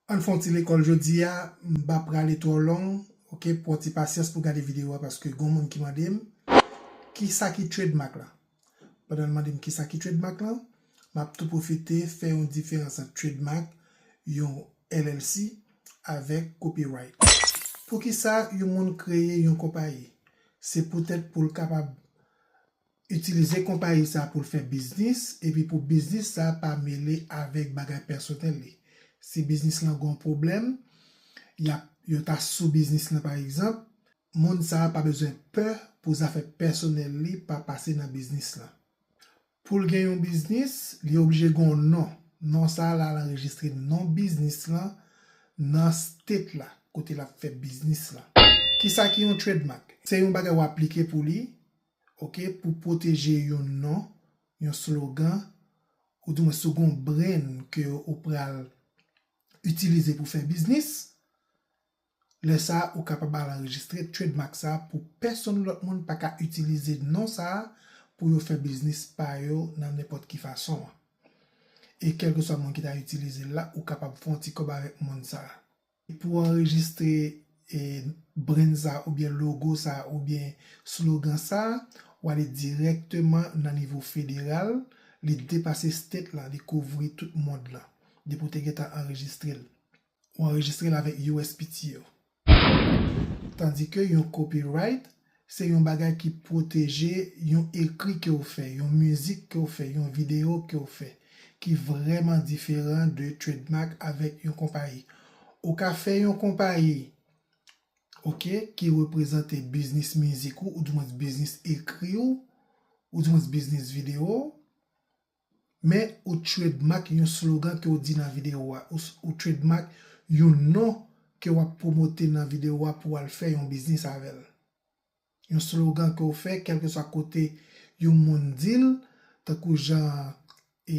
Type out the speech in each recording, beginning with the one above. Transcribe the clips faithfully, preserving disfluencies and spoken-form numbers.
Ann fè yon ti lekòl jodi a, m pa prale twò long, oke, pran ti pasyans pou gade videyo a paske gon moun ki mande m kisa ki trademark la. Pandan l mande m kisa ki trademark la, m ap tou pwofite fè yon diferans ant trademark, yon L L C, avèk copyright. Poukisa yon moun kreye yon konpayi? Se poutèt pou l kapab itilize konpayi sa pou l fè biznis, epi pou biznis sa pa mele avèk bagay pèsonèl li. Si biznis lan gon pwoblèm, y ap, yo ta sou biznis lan pa egzanp, moun sa pa bezwen pè pou zafè pèsonèl li pa pase nan biznis lan. Pou l gen yon biznis, li oblije gon non. Non sa la, l anrejistre non biznis lan nan state la kote l ap fè biznis lan. Kisa ki yon trademark? Se yon bagay w aplike pou li, oke, pou pwoteje yon non, yon slogan, ou di mwen si w gon brand ke ou pral itilize pou fè biznis, lè sa a, ou kapab al anrejistre trademark sa a pou pèsonn lòt moun pa ka itilize non sa a pou yo fè biznis pa yo nan nenpòt ki fason an. E kèlkeswa moun ki ta itilize l la, ou kapab fè yon ti kòb avèk moun sa a. Pou anrejistre e, brand sa oubyen logo sa oubyen slogan sa, w ale dirèkteman nan nivo federal, li depase state lan, li kouvri tout mond lan. Depi w te gentan anrejistre l, ou anrejistre l avèk U S P T O. Tandike yon copyright, se yon bagay ki pwoteje yon ekri ke w fè, yon mizik ke w fè, yon videyo ke w fè, ki vrèman diferan de trademark avèk yon konpayi. Ou ka fè yon konpayi, oke, ki reprezante biznis mizik ou, oudimwens biznis ekri w, oudimwens biznis videyo w, men ou trademark yon slogan ke w di nan videyo a, ou, ou trademark yon non ke w ap pwomote nan videyo a pou w al fè yon biznis avè l. Yon slogan ke w fè, kèlkeswa kote yon moun di l, tankou jan e,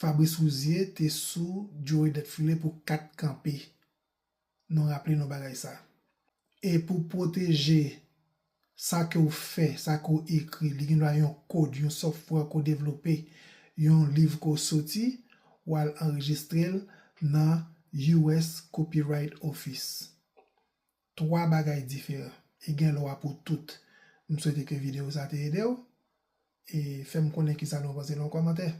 Fabrice Rouzier te sou Joey Detfilé pou kat kanpe. Nou raple nou bagay sa. E pou pwoteje sa ke w fè, sa ke w ekri, li gen dwa yon kòd, yon software ke w devlope, yon liv ke w soti, w al anrejistre l nan U S Copyright Office. Twa bagay diferan. E gen lwa pou tout. M swete ke videyo sa te ede w. E fè m konnen kisa nou panse nan yon kòmantè.